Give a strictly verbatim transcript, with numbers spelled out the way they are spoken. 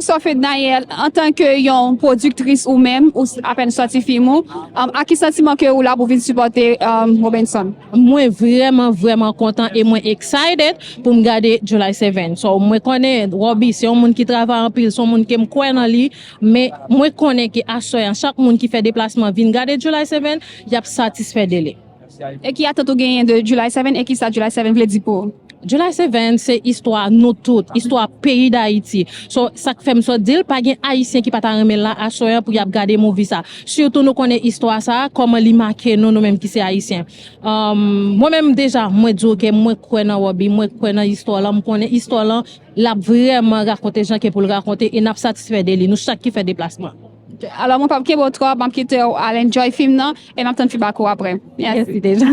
Sa w fè Daniel, antanke yon pwodiktris ou menm, ou s- apèn sòti fim ou, um, a ki santiman ke ou la pou vin sipòte um, Robinson? Mwen vrèman, vrèman kontan e mwen excited pou m gade July seven. So, mwen konnen Robbie se yon moun ki travay anpil, se yon moun ke m kwè nan li, men mwen konnen ke aswè an, chak moun ki fè deplasman vin gade July seven, y ap satisfè de li. E ki atant ou genyen de July seven e ki sa July seven vle di pou ou? July seven se istwa nou tout, istwa peyi Dayiti. So, sa k fè m sot di l, pa gen Ayisyen ki pa ta renmen l la aswè an pou y ap gade movie sa. Sitou nou konnen istwa sa, kòman li make nou, nou menm ki se Ayisyen. Um, mwen menm deja, mwen di w ke mwen kwè nan Robbie, mwen kwè nan istwa lan, m konnen istwa lan, l ap vrèman rakonte jan ke pou l rakonte e n ap satisfè de li, nou chak ki fè deplasman. Alò, mwen p ap kenbe w twòp, m ap kite w al enjoy fim nan e m ap tann feedback ou apre. Mèsi. Mèsi deja.